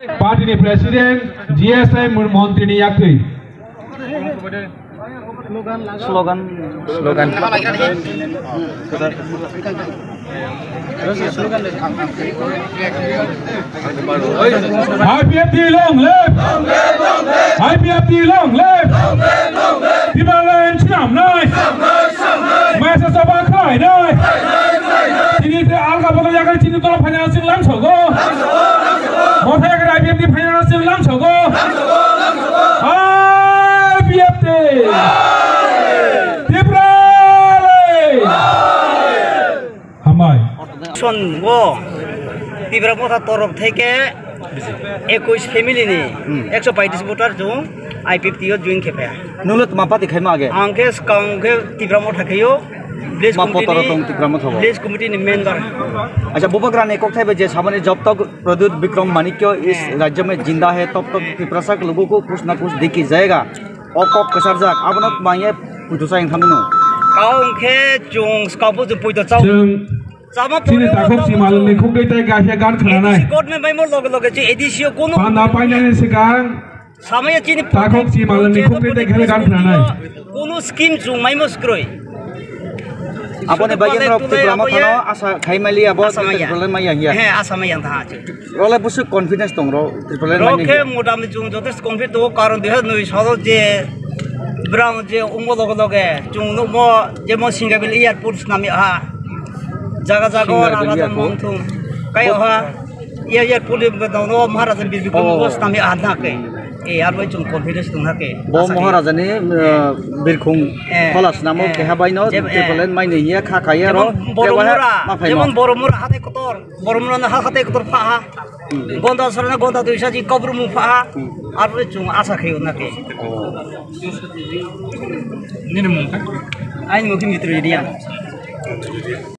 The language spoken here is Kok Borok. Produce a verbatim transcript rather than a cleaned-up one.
Party ni President, G S I mon-, montri ni yaktwi. Slogan. Slogan. I P F T long live! I P F T long live! Tipraland swnamnai! Maisa choba khlainai! Tini te alga bodol yagai chini tolo phaina chwng lamsogo! Motha yagai I P F T phaina chwng lamsogo! I P F T! Tipraland! Hambai. Son wo Tipra Motha torof theke ekush family ni Hmm. ekso paitis voter chung I P F T o join khe phaya. Nunglo tma party khaima age? Ang khe skang khe Tipra Motha khayo. Village Ma committee potoro ni, tong Tipra Motha bo? Village committee ni member. Acha, Bubagra ni kokthai bai je sabani jobtok Pradyut Bikram Manikya is Eh. Rajya mein jinda hai, tab tak Tiprasa ke logo ko kuch na kuch dikh hi jayega. O kok kwcharjak, abono manye puito chayeng thangmano. Kau hwnkhe chwng skabo chwng puito chao. Chwng Chama chini pore takhuk chama si malwng ni chwng. Khuk dei tai gasia gan khna nai. A D C court ni maimo loge loge chwng A D C o kono Panda painani swkang samaya chini takhuk si malwng ni khuk dei tai khele gan khna nai. Kono scheme chwng maimo skroi. Aboni Sudu bagwi pale norok tulai Tipra aboya. Mothano asa khai mali abo Asa maya. Tipra maya hiya. He, asa maya tha. Role busu confidence tong ro, Tripoli Rok manya khe hiya. Motamni chwng joto confidence tongo, karon dui hazar nui salo je brang je ungbo loge loge chwng nukmo je mo Singapore airport snami ha. Jaga jaga o Singapore raja airport. Mangthung. Kai o ha. Air, airport ni dono Maharaja Bir Bikram Oh. Bos snami ha na ke. E, arbo chwng confidence tong ha ke. Bo Asa ke. Maharaja ni, uh, birkhung Eh. Kholas namo Eh. keha baino Jeb-, eh. Tripoli manya hiya kha kaya ro. Jemon Boromura, Kewa ha ma phaimo. Jemon Boromura hatai kotor. Boromura na ha hatai kotor pha ha. Hmm. Gonda sarana gonda duisa ji kobru mu pha ha. Hmm. Arbo chwng asa khayo na ke. Oh. Nini mung kha? Aini mung khe Mitro Irian.